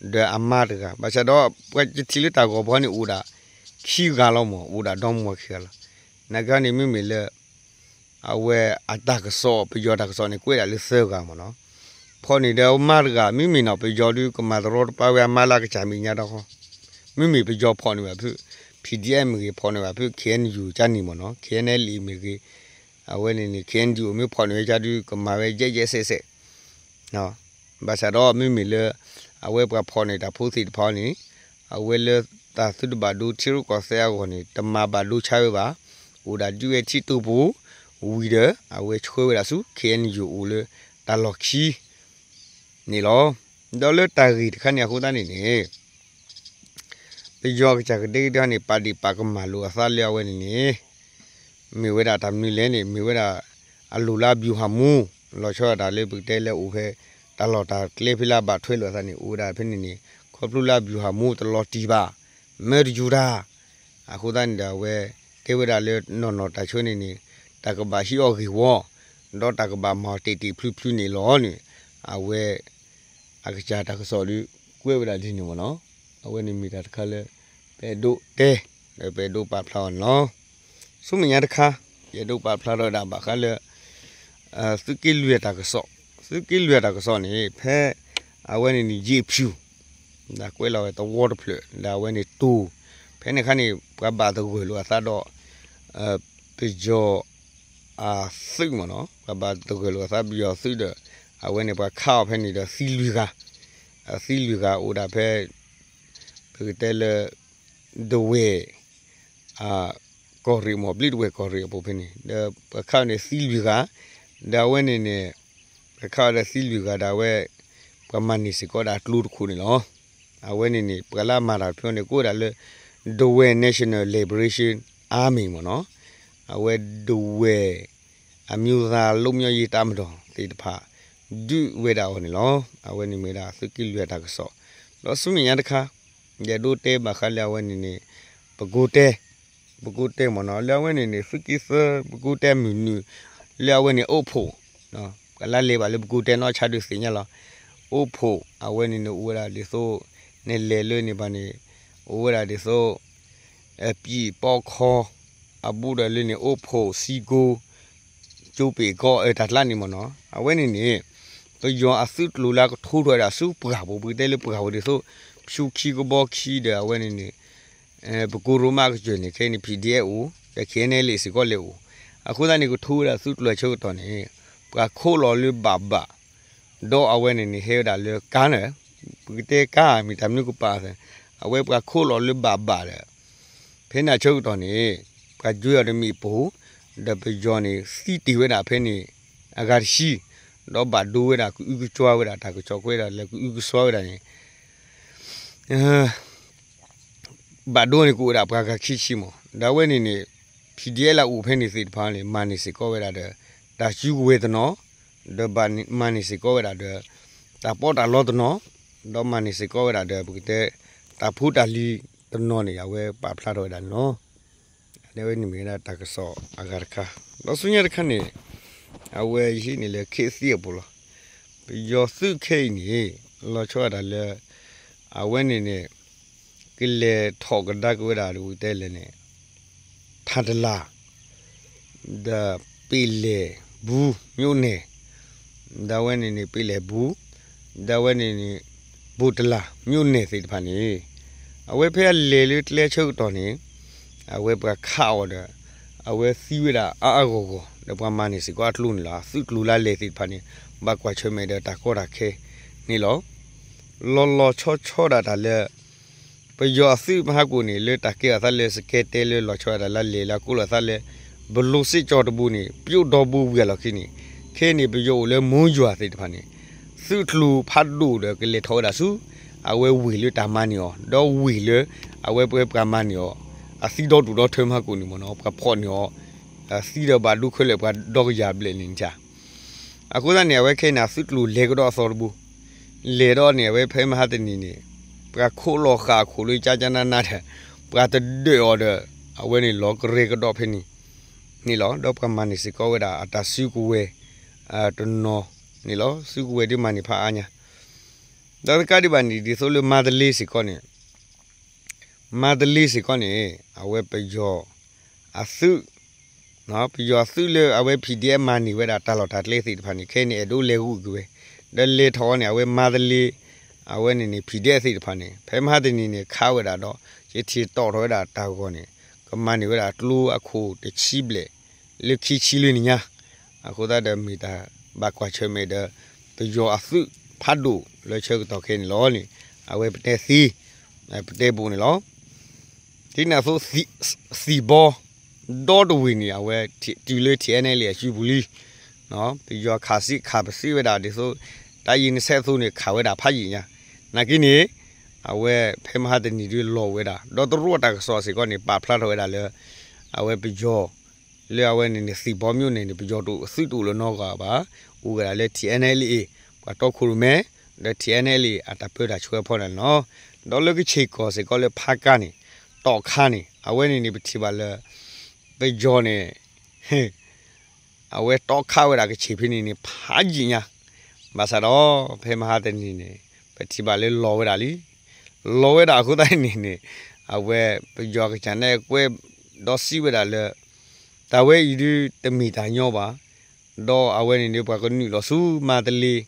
ဒီးအမါတဂၤ ဘၣ်ဆၣ်ဒီး ပှၤယထံၣ်လၢတၢ်ဂီၤဖီၣ်န့ၣ်အိၣ်ဒၣ်ခံဂၤလီၤမ့ၢ် အိၣ်ဒၣ်ဒီမါဝၤခံဂၤလီၤ. နာ်က့န့ၣ်မ့မ့ၢ်လၢ အဝဲအတၢ်ကစီၣ် ပယီၤတၢ်ကစီၣ်န့ၣ် ကွဲးဒၣ်လၢသၢဂၤမ့ၢ်နီၤ ဖီၣ်န့ၢ်ဒီးအမါတဂၤ မ့မ့ၢ်နီၤ ပယီၤဒုးကမၤတရီတပါဝဲအမါလၢအကစၢ်မဲာ်ညါဒီးဃီ မ့မ့ၢ်ပယီၤဖီၣ်န့ၢ်ဘၣ်ဖုး PDF မ့ၢ်ဂ့ၤ ဖီၣ်န့ၢ်ဘၣ်ဖုး KNU ကန့ၣ်မ့ၢ်နီၤ KNLA မ့ၢ်ဂ့ၤ အဝဲန့ၣ်န့ၣ် KNDO မ့ၢ်ဖီၣ်န့ၢ်ဝဲကဒီး ကမၤဝဲယဲၢ်ယဲၢ်ဆဲးဆဲး ဘၣ်ဆၣ်ဒီးမ့မ့ၢ်လၢ အဝဲပှၤဖီၣ်န့ၢ်တၢ်ဖိသ့ၣ်တဖၣ်န့ၣ် အဝဲလၢတၢ်သုတဘၣ်ဒိထံရူၢ်ကီၢ်သဲးအဂီၢ်န့ၣ် တမၤဘၣ်ဒိဆါဝဲဘၣ်, အိၣ်ဒၣ်ဒုးဝဲထံတိာ်ပူၤ, ဝံၤဒီး အဝဲဆှၢဝဲဒၣ်ဆူ ခ့ၣ်အဲၣ်ယူၣ် အိၣ်လၢတၢ်လီၢ်ခံန့ၣ်လီၤ. ဒီးလၢတၢ်ဂ့ၢ်တခါန့ၣ်အဃိသတးန့ၣ်န့ၣ် ပယီၤအကစၢ်ကဒဲကဒဲန့ၣ် ပာ်ဒ့ၣ်ပာ်ကမၣ်လိာ်အသးလၢအဝဲန့ၣ်န့ၣ် မ့ၢ်ဝဲဒၣ်တၢ်မနုၤလဲၣ်န့ၣ် မ့ၢ်ဝဲဒၣ်အလိၣ်လၢ ဗျူဟာမှူး လီၤဆီဒၣ်တၢ်လၢပကတဲလၢအိၣ်ဖဲ တၢ်လီၢ်တၢ်ကျဲဖဲလၢအဘၣ်ထွဲလိာ်အသးန့ၣ် အိၣ်ဝဲဒၣ်ဖဲန့ၣ်န့ၣ် ခီဖျိလၢ ဗျူဟာမှူး တလီၤတံၢ်ဘၣ် မၢတယူၤတၢ် အဃိသတးန့ၣ်ဒီးအဝဲ တဲဝဲဒၣ်လၢနီၢ်နီၢ်တၢ်ဆၢန့ၣ်န့ၣ် တၢ်ကဘၣ်ဟံးအီၤဂ့ၢ်ဝီ ဒီးတၢ်ကဘၣ်မၤအီၤတ့ၢ်တ့ၢ်ဖျုးဖျုးန့ၣ်လီၤန့ၣ် အဝဲ အကစၢ်တၢ်ကစီၣ်ဒီး ကွဲးဝဲဒၣ်ဒ်န့ၣ်မ့ၢ်နီၤ. အဝဲန့ၣ်မ့ၢ်တၢ်တခါလၢ ပအဲၣ်ဒိးတဲ ဒီးပအဲၣ်ဒိးပာ်ဖျါအီၤန့ၣ်လီၤ. ဆူမဲာ်ညါတခါ ယအဲၣ်ဒိးပာ်ဖျါထီၣ်ဝဲဒၣ်ဘၣ်ဃးလၢ သုးက့လွံၢ်တၢ်ကစီၣ်, သုးက့လွံၢ်တၢ်ကစီၣ်န့ၣ် ဖဲ အဝဲန့ၣ်န့ၣ် ယ့ၣ်ဖၠူၣ် ဒီးကွဲးလီၤဝဲသဝီတဖျၢၣ် ဒီးအဝဲန့ၣ်တိၢ် ဖဲန့ၣ်အခါန့ၣ် ပှၤဘၣ်သဂၢၢ်လိာ်အသးဒီး ပယီၤ အသုးမ့ၢ်နီၤ ပှၤဘၣ်သဂၢၢ်လိာ်အသးပယီၤသုးဒီး အဝဲန့ၣ်ပှၤခးအီၤဖဲန့ၣ်ဒီးသံလွံၢ်ဂၤ, သံလွံၢ်ဂၤအိၣ်ဒၣ်ဖဲ ပကတဲလၢ ဒဝဲၢ် ကီၢ်ရ့ၣ်မ့ၢ် ဘျ့ဒဝဲၢ်ကီၢ်ရ့ၣ်အပူၤဖဲန့ၣ် ဒီးပှၤခးအီၤန့ၣ်သံလွံၢ်ဂၤ, ဒီးအဝဲန့ၣ်န့ၣ် ပှၤခးအီၤဒီးသံလွံၢ်ဂၤဒီးအဝဲ ပှၤမၤန့ၢ်စ့ၢ်ကီးဒၣ်ကျိတခိၣ်န့ၣ်လီၤ. အဝဲန့ၣ်န့ၣ် ပှၤလၢအမၤတၢ်ဖဲန့ၣ် ကိးဝဲဒၣ်လၢ ဒဝဲၢ် National Liberation Army မ့ၢ်နီၤ, အဝဲ ဒဝဲၢ် အမျိုးသားလွတ်မြောက်ရေးတပ်မတော် သ့ၣ်တဖၣ် ဒုးဝဲဒၣ်အီၤန့ၣ်လီၤ. အဝဲန့ၣ်မ့ၢ်ဒၣ်သုးက့လွံၢ်အတၢ်ကစီၣ်, ဒီးဆူမဲာ်ညါတခါ ယအဲၣ်ဒိးတဲဘၣ်ဃးလၢအဝဲန့ၣ်န့ၣ် ပကိးတဲ ပကိးတဲမ့ၢ်နီၤ လၢအဝဲန့ၣ်န့ၣ် သုးက့သၢ ပကိးတဲမုၢ်နုာ် လၢအဝဲန့ၣ်အိၣ်ဖှိၣ် ပှၤလၢလဲၤဘၣ်လၢပကိးတဲနီၢ်ဆါဒုးသ့ၣ်ညါလီၤ. အိၣ်ဖှိၣ် အဝဲန့ၣ်န့ၣ် အိၣ်ဝဲဒၣ်ဒ်သိး နလဲၤလၢန့ၣ်ဘၣ်န့ၣ် အိၣ်ဝဲဒၣ်ဒ်သိး ပံၣ်ပီခီ အဘူးဒီးလၢန့ၣ် အိၣ်ဖှိၣ် စံကိ ကၠိပ့ၣ်ကီ အတၢ်ကျါန့ၣ်မ့ၢ်နီၤ အဝဲန့ၣ်န့ၣ် ပယီၤအသုးကျိၤလၢကထိထီၣ်ဝဲဒၣ်ဆူပှၢ်ပူၤ ပကတဲလၢပှၢ်ပူၤဒ်သိး ဖၠူခံကဘီခံဒီးအဝဲန့ၣ်န့ၣ် ပကိးရိမးကစၢၢ်န့ၣ် ခဲအံၤန့ၣ် PDF အိၣ် ဒီး KNLA စ့ၢ်ကီးလဲၤအိၣ်, အဃိသတးန့ၣ် ကထိဝဲဒၣ်သုးကျိၤအဆၢကတီၢ်န့ၣ် ပှၤခိးလီၤလၢဘၣ်ဘၣ် ဒီးအဝဲန့ၣ်န့ၣ် ဟဲဝဲဒၣ်လၢကါန့ၣ်, ပကတဲကါ မ့ၢ်တၢ်မနုၤကပာ်သ့, အဝဲပှၤခိးလီၤလၢဘၣ်ဘၣ်ဒီး ဖဲန့ၣ်အဆၢကတီၢ်န့ၣ် ပှၤကွဲအီၤဒီးမ့ၣ်ပိၢ်, ဒီးပယီၤန့ၣ် သံတ့ၢ်ဝဲဒၣ်ဖဲန့ၣ် အဂၤတဆံ, ဒီးဘၣ်ဒိဝဲဒၣ် ကအုကစွါဝဲဒၣ် တၢ်ကစီၣ်ကွဲးဒၣ်လၢကအုကစွါဝဲဒၣ်န့ၣ် ဘၣ်ဒိန့ၣ်ကအိၣ်ဝဲဒၣ်ပှၤဂၤခံဆံမး, ဒီးအဝဲန့ၣ်န့ၣ် PDF လၢအအိၣ်ဖဲန့ၣ်သ့ၣ်တဖၣ်န့ၣ် မၤန့ၢ်စ့ၢ်ကီးဝဲဒၣ်ဒီး တၢ်စုကဝဲၤတနီၤ, ဒီးမၤန့ၢ်စ့ၢ်ကီးဝဲဒၣ်ဒီး တၢ်ပီးတၢ်လီတနီၤ, ဒီးမၤန့ၢ်စ့ၢ်ကီးဝဲဒၣ်ဒီး ပကတဲ တၢ်ဖိတၢ်လံၤတနီၤန့ၣ် အဝဲပာ်ဖျါထီၣ်ဝဲဒၣ်န့ၣ်လီၤ. အဝဲန့ၣ်မ့ၢ်ဝဲဒၣ်တၢ်ကစီၣ်အဂၤတခါ, ဒီးဆူညါတခါန့ၣ် အဝဲယဟံးန့ၢ်လၢခ့သံအပူၤလီၤ. ပယီၤသုးခဲအံၤန့ၣ် လီၤဆီဒၣ်တၢ်လၢ အဝဲန့ၣ်န့ၣ် ကလဲၤထီၣ်ကဒါက့ၤဝဲဒၣ် ပကတဲလဲၣ်န့ၣ် ထၣ်တလၣ် ဒီးပ့ၣ်လဲၣ်ဘူး မြို့နယ်, ဒီးအဝဲန့ၣ်န့ၣ် ပ့ၣ်လဲၣ်ဘူး, ဒီးအဝဲန့ၣ်န့ၣ် ဘိၣ်တလၣ် မြို့နယ် သ့ၣ်တဖၣ်န့ၣ် အဝဲဖဲအလဲၤလၢကျဲဆၢကတီၢ်န့ၣ် အဝဲပှၤခးအီၤဒီး အဝဲသံဝဲဒၣ်အါအါဂီၢ်ဂီၢ် ဒီးပှၤမၤန့ၢ်စ့ၢ်ကီးအကျိၤန့ၣ်လီၤ. သုးကျိၤလၢအလဲၤသ့ၣ်တဖၣ်န့ၣ် ဘၣ်ကွၢ်ဆၢၣ်မဲာ်ဒီးတၢ်ကီတၢ်ခဲန့ၣ်လီၤ. လီၤလီၤဆီဆီဒၣ်တၢ်လၢ ပယီၤအသုးမဟါကိၣ်န့ၣ် လၢတၢ်ကဲအီၤသးလၢစကဲတဲလၢလီၤဆီဒၣ်တၢ်လၢလဲၤလၢအကိးလီၤသးလၢ ဘလိစ့ၣ်ကၠီတဘိန့ၣ် ပျိၣ်ဒီဘိဝံၤအလီၢ်ခံန့ၣ် ခဲအံၤန့ၣ် ပယီၤအိၣ်လၢမိၢ်ယွၤသ့ၣ်တဖၣ်န့ၣ် သုးကျိၤဖးဒိၣ်ဒီးကလဲၤထီၣ်ဝဲဒၣ်ဆူ အဝဲဝ့ၢ်လၢတၢ်မၤန့ၢ်အီၤ ဒီးဝ့ၢ်လၢ အဝဲပှၤမၤန့ၢ်အီၤ အသံဒီဒူၣ်ဒီထၢမဟါကိၣ်န့ၣ်မ့ၢ်နီၤ ပှၤဖီၣ်န့ၢ်အီၤ သံဒီးဘၣ်ဒိခဲလၢာ်ပှၤဒီကယၤဘျဲၣ်န့ၣ်န့ၣ် အဃိသတးန့ၣ် အဝဲခဲအံၤန့ၣ် သုးကျိၤလဲၤကဒီးအသီတဘိ လဲၤဒီးန့ၣ် အဝဲဖဲမဟါတနံၤန့ၣ် ပှၤခိးလီၤဃာ်အခိၣ်လၢကၠါကၠါနါနါဒီး ပှၤတဒၢးအီၤဒီး အဝဲန့ၣ်လီၤကရဲကဒီးဖဲန့ၣ် န့ၣ်လီၤ. ဒီးပှၤမၤန့ၢ်စ့ၢ်ကီးဝဲဒၣ်အတၢ်စုကဝဲၤ တနီၤန့ၣ်လီၤ. စုကဝဲၤဒ်မၤန့ၢ်ဖးအါညါ ဒီးတကးဒံးဘၣ်န့ၣ် ဒ်သိးလၢမါတလ့စ့ၢ်ကီးန့ၣ် မါတလ့စ့ၢ်ကီးန့ၣ် အဝဲပယီၤအသုး ပယီၤအသုးလၢအဝဲ PDF မၤန့ၢ်ဝဲဒၣ်တၢ်လီၢ်တၢ်ကျဲသ့ၣ်တဖၣ်န့ၣ် ခဲအံၤန့ၣ် အဲၣ်ဒိးလဲၤဂုာ်က့ၤဝဲ ဒီးလဲၤထီၣ်အီၤန့ၣ် အဝဲမါတလ့ အဝဲန့ၣ်န့ၣ် PDF သ့ၣ်တဖၣ်န့ၣ် ဖဲမဟါတနံၤန့ၣ် ခးဝဲဒၣ်ဒီး ကထံၣ်တီၣ်ထီၣ်ဝဲဒၣ်တၢ်ဂီၤန့ၣ် ကမၤန့ၢ်ဝဲဒၣ်ကျိအခိၣ်တဆံဘျဲၣ် လၢခံဆံလွံၢ်နံၣ်ညါ အဃိသတးဒီးမ့ၢ်တၢ်ဘၣ်ကွၢ်ဆၢၣ်မဲာ်ဒီး ပယီၤအသုးဖးဒိၣ်လၢဆၢကတီၢ်ခဲအံၤန့ၣ်လီၤန့ၣ် အဝဲပတဲသ့ ပတဲဘူးန့ၣ်လီၤ. ဒ်န့ၣ်အသိး သံၣ်ဘီ ဒီတဝ့ၢ်န့ၣ် အဝဲတုၤလၢ ထံၣ်အဲၣ်နဲၣ်လ့ၣ် အစုပူၤလံ ပယီၤခးစံၣ်ခးပစံၣ်ဝဲဒၣ်ဒ်သိး တၢ်ယံၤနဆဲးအသိးန့ၣ် ခးဝဲဒၣ်ဖးယံာ်ညါ, နာ်က့န့ၣ် အဝဲဖဲမဟါတနံၤဒုလီၤဝဲဒၣ် ဒီးတရူးတၢ်ကစီၣ်စ့ၢ်ကီးန့ၣ် ပာ်ဖျါထီၣ်ဝဲဒၣ်လၢ အဝဲပယီၤ လၢအဝဲန့ၣ်န့ၣ် သံၣ်ဘီမၠိၣ်နဲၣ်န့ၣ် ပယီၤတအိၣ်သုးတအိၣ်လၢၤနီတဂၤဘၣ်, အိၣ်ဝဲဒၣ်လၢ ထံၣ်အဲၣ်နဲၣ်လ့ၣ် ပှၤတီခိၣ်ရိၣ်မဲ ဒီး ထံၣ်အဲၣ်နဲၣ်လ့ၣ် အတၢ်ပၢတၢ်ဆှၢဖီန့ၣ်လီၤ. ဒီးလၢကဆ့ၣ်ကီၢ်စ့ၢ်ကီးလၢဖးကါန့ၣ် တီၣ်ခါန့ၣ် အဝဲန့ၣ်န့ၣ် ပထံၣ်ဘၣ်လၢ ပယီၤန့ၣ် အဝဲတီၣ်ခးဝဲဒၣ်ကဆ့ၣ်ဖဲန့ၣ်န့ၣ် ဖးယံာ်ညါ, ဘၣ်ဆၣ်ဒီး ဖဲမဟါတနံၤန့ၣ် ပထံၣ်ဘၣ်လၢလီၤဝဲဒၣ်လံ, လီၤဝဲဒၣ်အဃိသတးန့ၣ်န့ၣ် အဝဲပယီၤကစၢ်န့ၣ်ကွဲးဒီးစံးဝဲဒၣ်လၢ တၢ်ဝဲအံၤဒုတမ့ၢ်တၢ်ညီဘၣ်, ဒီးအဝဲန့ၣ်န့ၣ် ပှၤကနုာ်လီၤဆူမၤတလ့,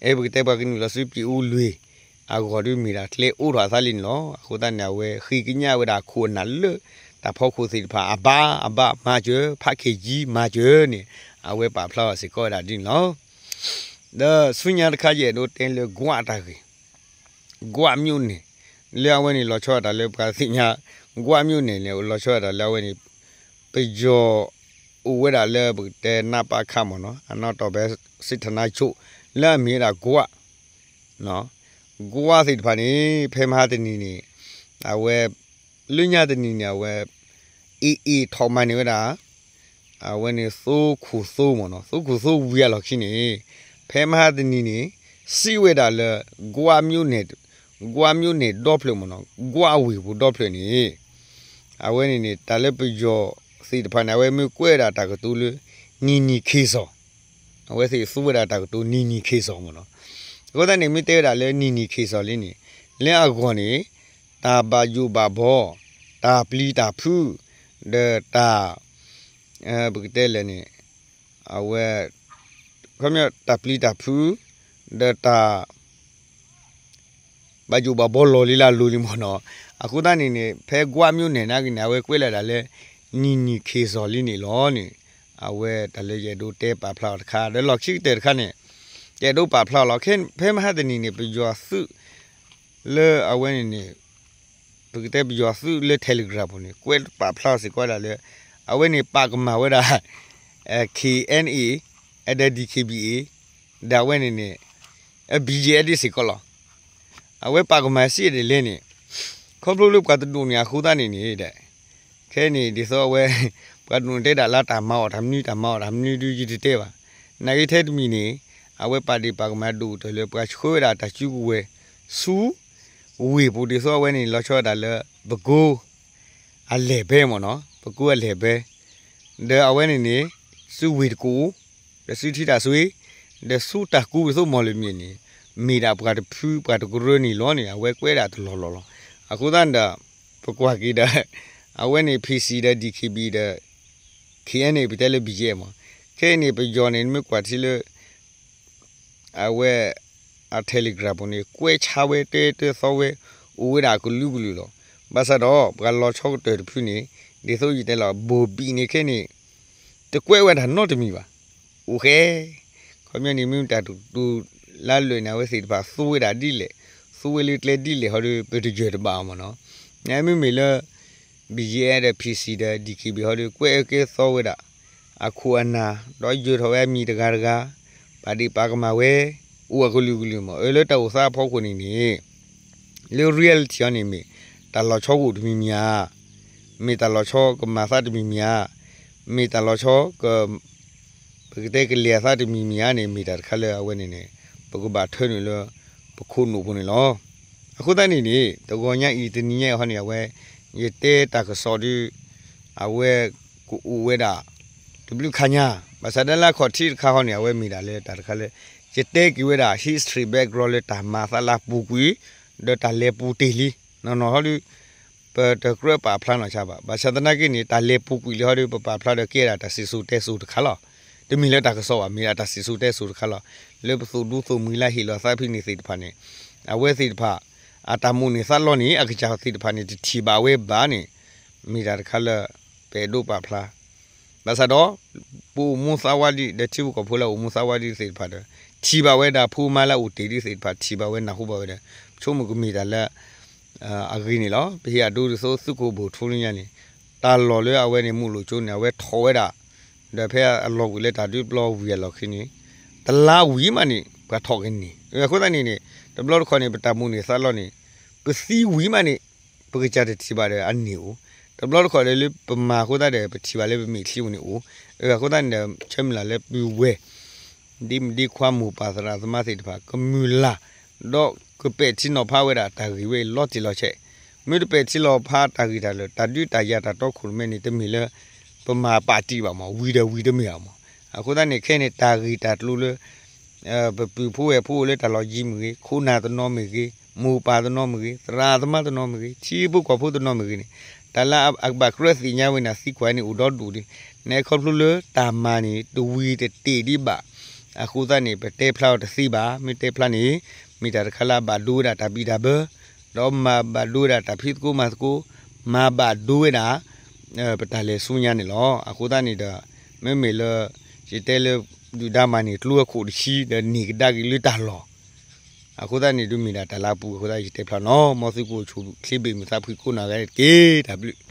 အဲ ပကတဲပှၤကနုာ်လီၤဆူပံၤအူလွံၢ် အဂီၢ်ဒုမ့ၢ်ဒၣ်ကျဲအိးထီၣ်အသးလံန့ၣ်လီၤ. အဃိသတးန့ၣ် အဝဲဃ့ကညးဝဲဒၣ်အခိၣ်အနၢ်လၢ တၢ်ဖီခိၣ်သ့ၣ်တဖၣ် အဘါအဘါမၤစၢၤ ဖးခ့ၣ်ကၠံမၤစၢၤန့ၣ် အဝဲပာ်ဖျါအီၤစ့ၢ်ကီးဝဲဒၣ်ဒ်န့ၣ်လီၤ. ဒီးဆူညါတခါယအဲၣ်ဒိးတဲလၢကွးတၢ်ဂ့ၢ် ကွးမၠိၣ်နဲၣ် လၢအဝဲန့ၣ်လီၤဆီဒၣ်တၢ်လၢပှၤသ့ၣ်ညါ ကွးမၠိၣ်နဲၣ်န့ၣ် လီၤဆီဒၣ်တၢ်လၢအဝဲန့ၣ် ပယီၤအိၣ်ဝဲဒၣ်လၢပကတဲနးပးခးမ့ၢ်နီၤ အနီၣ်တီၢ်ဘဲ စံးထနါဆိ လၢအမ့ၢ်ဝဲဒၣ်ကွး ကွးသ့ၣ်တဖၣ်န့ၣ် ဖဲမဟါတနံၤန့ၣ် အဝဲ လၢညါတနံၤန့ၣ် အဝဲ AA ထီၣ်မၤန့ၢ်ဝဲဒၣ် အဝဲန့ၣ်သိခိၣ်သိမ့ၢ်နီၤ သိခိၣ်သိဝံၤအလီၢ်ခံန့ၣ် ဖဲမဟါတနံၤန့ၣ် စံးဝဲဒၣ်လၢ ကွးမၠိၣ်နဲၣ် ကွးမၠိၣ်နဲၣ်ဒီဖျၢၣ်မ့ၢ်နီၤ ကွးဝ့ၢ်ပူၤဒီဖျၢၣ်န့ၣ် အဝဲန့ၣ်န့ၣ် တၢ်လၢပယီၤသ့ၣ်တဖၣ်န့ၣ် အဝဲမ့ၢ်ကွဲးဝဲဒၣ်တၢ်ကတိၤလၢ နံၤနံၤခ့စီၤ အဝဲသ့ၣ်သူဝဲဒၣ်တၢ်ကတိၤနံၤနံၤခ့စီၤမ့ၢ်နီၤ အဃိသတးန့ၣ် မ့ၢ်တဲဝဲဒၣ်လၢနံၤနံၤခ့စီၤလံန့ၣ် လၢအဂီၢ်န့ၣ် တၢ်ဘၣ်ယိၣ်ဘၣ်ဘီ တၢ်ပျံၤတၢ်ဖုး ဒီးတၢ် ပကတဲလဲၣ်န့ၣ် အဝဲ ခီပညီတၢ်ပျံၤတၢ်ဖုး ဒီးတၢ် ဘၣ်ယိၣ်ဘၣ်ဘီလီၤလံလၢအလိၤလံမ့ၢ်နီၤ အဃိသတးန့ၣ်န့ၣ် ဖဲကွးမၠိၣ်နဲၣ်နာ်က့န့ၣ် အဝဲကွဲးလီၤဒၣ်လၢ နံၤနံၤခ့စီၤလံန့ၣ်လီၤန့ၣ် အဝဲတၢ်လၢယအဲၣ်ဒိးတဲပာ်ဖျါအီၤတခါ ဒီးလီၢ်ခံကတၢၢ်တခါန့ၣ် ယအဲၣ်ဒိးပာ်ဖျါအီၤလီၤ ဖဲမဟါတနံၤန့ၣ် ပယီၤသုး လၢအဝဲန့ၣ်န့ၣ် ပကတဲပယီၤသုးလၢ Telegram ပူၤန့ၣ် ကွဲးပာ်ဖျါစ့ၢ်ကီးဒၣ်လၢ အဝဲန့ၣ်ပာ်ကမၣ်ဝဲဒၣ် KNA ဒီး DKBA ဒီးအဝဲန့ၣ်န့ၣ် BGF ဒ်စ့ၢ်ကီးလီၤ. အဝဲပာ်ကမၣ်စံးဒ်လဲၣ်န့ၣ် ခီဖျိလၢပှၤတဒိၣ်န့ၣ်အဃိသတးန့ၣ်န့ၣ် ခဲအံၤန့ၣ် ဒ်သိးအဝဲ ပှၤတဒိၣ်န့ၣ်တဲဒၣ်လၢတၢ်မၤအီၣ်တၢ်မနုၤ တၢ်မၤအီၣ်တၢ်မနုၤဒုးယတတဲဘၣ်. နာ်က့ထဲတမံၤန့ၣ် အဝဲပာ်ဒ့ၣ်ပာ်ကမၣ်ဒိၣ်ကတၢၢ်လၢပှၤဆှၢဝဲဒၣ်တၢ်စုကဝဲၤဆူ ဝ့ၢ်ပူၤဒ်သိးအဝဲန့ၣ် လီၤဆီဒၣ်တၢ်လၢ ပကိ အလဲၢ်ဘဲမ့ၢ်နီၤ ပကိအလဲၢ်ဘဲ ဒီးအဝဲန့ၣ်န့ၣ် ဆူဝ့ၢ်တကူၣ် ဒီးဆူထံတၢ်ဆွ့ ဒီးဆူတၢ်ကူဒ်သိးမီၢ်လမၠဲၣ်န့ၣ် မ့ၢ်ဒၣ်ပှၤတဖုပှၤတကရၢန့ၣ်လီၤန့ၣ် အဝဲကွဲးဒၣ်တလီၢ်လီၢ်လီၤ. အဃိသတးန့ၣ်ဒီး ပကွၢ်က့ၤဒီး အဝဲန့ၣ် PC ဒီး DKB ဒီး KNA ပတဲလၢ BGF မ့ၢ် ခဲအံၤန့ၣ် ပယီၤန့ၣ် နမ့ၢ်ကွၢ်ထံလၢ အဝဲ အ Telegram ပူၤန့ၣ် ကွဲးဆါဝဲတဲတဲသီဝဲ အိၣ်ဝဲဒၣ်အကလုာ်ကလုာ်လီၤ. ဘၣ်ဆၣ်ဒီး ပှၤလီၤဆီကတၢၢ်တဖုန့ၣ် ဒ်သိးယတဲလီၤ ဘိၣ်ဘံၣ်န့ၣ်ခဲန့ၣ် တကွဲးဝဲဒၣ်နီတမံၤဘၣ်. အိၣ်ဃဲ ခီပညီန့ၣ် မ့ၢ်တၢ်တတူၢ်လၢအလၢာ်န့ၣ် အဝဲသ့ၣ်တဖၣ်သူဝဲဒၣ်ဒ်လဲၣ်, သူဝဲလၢကျဲဒ်လဲၣ်ဟီဒီး ပတယၢၢ်တဘၣ်အီၤမ့ၢ်နီၤ. နမ့မ့ၢ်လၢ BGF ဒီး PC ဒီး DKB ဟီဒီး ကွဲးအၢကဲသီဝဲဒၣ် အခိၣ်အနၢ် ဒီးယၢၢ်ထီၣ်ဝဲအမံၤတဂၤတဂၤ, ပာ်ဒ့ၣ်ပာ်ကမၣ်ဝဲ အိၣ်အကလုာ်ကလုာ်မ့ၢ် အၢ လၢတၢ်အိၣ်သးအဖီခိၣ်န့ၣ်န့ၣ် လၢ reality အီၤန့ၣ်မ့ၢ် တၢ်လီၤဆီကအိၣ်တမံၤမံၤဧါ, မ့ၢ်တၢ်လီၤဆီကမၤသးတမံၤမံၤဧါ, မ့ၢ်တၢ်လီၤဆီက ပကတဲကလဲၤအသးတမံၤမံၤဧါန့ၣ် မ့ၢ်တၢ်တခါလၢအဝဲန့ၣ်န့ၣ် ပကဘၣ်ထၢနုာ်လၢ ပခိၣ်နူာ်ပူၤန့ၣ်လီၤ. အဃိသတးန့ၣ်န့ၣ် တဂီၤညါအံၤတနံၤညါအံၤဟီန့ၣ် အဝဲ ယတဲတၢ်ကစီၣ်ဒီး အဝဲကအိၣ်ဝဲဒၣ် တဘျုးခါညါ, ဘၣ်ဆၣ်ဒၣ်လၢအခီၣ်ထံးတခါဟီန့ၣ် အဝဲမ့ၢ်ဒၣ်လၢတၢ်တခါလၢ ယတဲက့ၤဝဲဒၣ် history background လၢတၢ်မၤသးလၢပူၤကွံာ် ဒီးတၢ်လဲၤပူၤတ့ၢ်လံ နီၢ်နီၢ်ဟီဒီး ပတကြၢးပာ်ဖျါနီၢ်ဆါဘၣ်. ဘၣ်ဆၣ်သနာ်က့န့ၣ် တၢ်လဲၤပူၤကွံာ်လံဟီဒီး ပပာ်ဖျါဒီးကဲဒၣ်တၢ်စံၣ်စိၤတဲစိၤတခါလီၤ. တမ့ၢ်လၢတၢ်ကစီၣ်ဘၣ်, မ့ၢ်ဒၣ်တၢ်စံၣ်စိၤတဲစိၤတခါလီၤ. လၢပသိၣ်ဒူသိၣ်မှံၤလၢဟ့ၣ်လီၤသးဖဲန့ၣ်သ့ၣ်တဖၣ်န့ၣ် အဝဲသ့ၣ်တဖၣ် အတၢ်မိၣ်န့ၢ်သးလီန့ၣ် အကစၢ်သ့ၣ်တဖၣ်န့ၣ် တထံၣ်ဘၣ်ဝဲဘၣ်န့ၣ် မ့ၢ်တၢ်တခါလၢ ပအဲၣ်ဒိးပာ်ဖျါ ဘၣ်ဆၣ်ဒီး ပအိၣ်မူသးဝးဒံး ဒီးထံဖိကီၢ်ဖိလၢအိၣ်မူသးဝးဒံးသ့ၣ်တဖၣ်ဒီး ထံၣ်ဘၣ်ဝဲဒၣ်ဖိမါလၢအအိၣ်တ့ၢ်ဒံးသ့ၣ်တဖၣ် ထံၣ်ဘၣ်ဝဲနၢ်ဟူဘၣ်ဝဲဒီး ပဆိကမိၣ်ကမ့ၢ်တၢ်လၢ အဂ့ၤန့ၣ်လီၤ. ပဟ့ၣ်အဒိဒ်သိးသုးခိၣ်ဘိၣ်ထူလၢညါန့ၣ် တၢ်လီၢ်လၢအဝဲန့ၣ် မုၢ်လိၣ်ကၠိန့ၣ် အဝဲထီၣ်ဝဲဒၣ် ဒီးဖဲအလီၢ်ဝံၤလၢတၢ်ဒုးပျီဝံၤအလီၢ်ခံန့ၣ် တလါဝံၤမးန့ၣ် ပှၤထီၣ်ကန့ၢ်. အဃိသတးန့ၣ်န့ၣ် တဘျီတခီၣ်န့ၣ် ပတၢ်မူန့ၢ်သးလီန့ၣ် ပသံဝံၤမးန့ၣ် ပကစၢ်တထံၣ်ဘၣ်ဒီးအန့ၢ်အိၣ်, တဘျီတခီၣ်ဒီးလၢပမၤအဃိသတးဒီး ပထံၣ်ဘၣ်လၢပမဲာ်ချံပူၤန့ၣ်အိၣ်. အဃိသတးန့ၣ်ဒီး ဆၢမုၢ်လၢ်လၢပုၢ်ဝဲၢ် ဒ်မုၣ်ဒ်ခွါ မိၢ်ပၢ်သရၣ်သမါသ့ၣ်တဖၣ် ကမုၢ်လၢ် ဒီးကပဲာ်ထံနီၤဖးဝဲဒၣ်တၢ်ဂ့ၢ်ဝဲအံၤလီၤတံၢ်လီၤဆဲး, မ့ၢ်တပဲာ်ထံလီၤဖးတၢ်ဂ့ၢ်တၢ်လၢာ် တၢ်ဒုးတၢ်ယၤတၢ်တီခိၣ်ရိၣ်မဲန့ၣ် တမ့ၢ်လၢ ပမၤပာ်တံၢ်ဘၣ်မး ဝံၤဒီးဝံၤတမ့ၢ်ဘၣ်မး. အဃိသတးန့ၣ် ခဲအံၤန့ၣ် တၢ်ဂ့ၢ်တၢ်ကျိၤလၢ ပပုၢ်ဖိဝဲၢ်ဖိအိၣ်လၢတၢ်လီၢ်ယံၤမ့ၢ်ဂ့ၤ, ခိၣ်နၢ်တနီၤမ့ၢ်ဂ့ၤ, မိၢ်ပၢ်တနီၤမ့ၢ်ဂ့ၤ, သရၣ်သမါတနီၤမ့ၢ်ဂ့ၤ, ထံဖိကီၢ်ဖိတနီၤမ့ၢ်ဂ့ၤန့ၣ် တၢ်လၢအကဘၣ်ကြၢးသ့ၣ်ညါဝဲန့ၣ် သံကွၢ်န့ၣ်အိၣ်ဒီဒူၣ်ဒံး, နဲခီဖျိလၢတၢ်မၤန့ၣ် တဝံၤတတ့ၢ်ဒံးဘၣ်. အဃိသတးန့ၣ် ပတဲဖျါအီၤတသ့ဘၣ်. မ့ၢ်တဲဖျါန့ၣ် မ့ၢ်တၢ်တခါလၢအဘၣ်ဒိဝဲဒၣ်တၢ်ဘံၣ်တၢ်ဘၢ ဒီးမၤဘၣ်ဒိဝဲဒၣ်တၢ်ဖံးသကိးမၤသကိး, မၤဘၣ်ဒိဝဲဒၣ် ပတၢ်လဲၤဆူညါန့ၣ်လီၤ. အဃိသတးန့ၣ်ဒီး မ့မ့ၢ်လၢ ယတဲလၢ ဒုၣ်ဒါမၤန့ၢ်ကျိအခိၣ်တဆံ ဒီးန့ၢ်ကဒါက့ၤလၢတၢ်လီၢ်, အဃိသတးန့ၣ် ဒုးမ့ၢ်ဒၣ်တၢ်လၢအပူၤအဃိသတး ယတဲဖျါနီၤ. မ်သုကအိၣ်ဆူၣ်ချ့ဘ့ၣ်မုာ်သးဖှံကိးနီၢ်ဂၤတက့ၢ်. တၢ်ဘျုး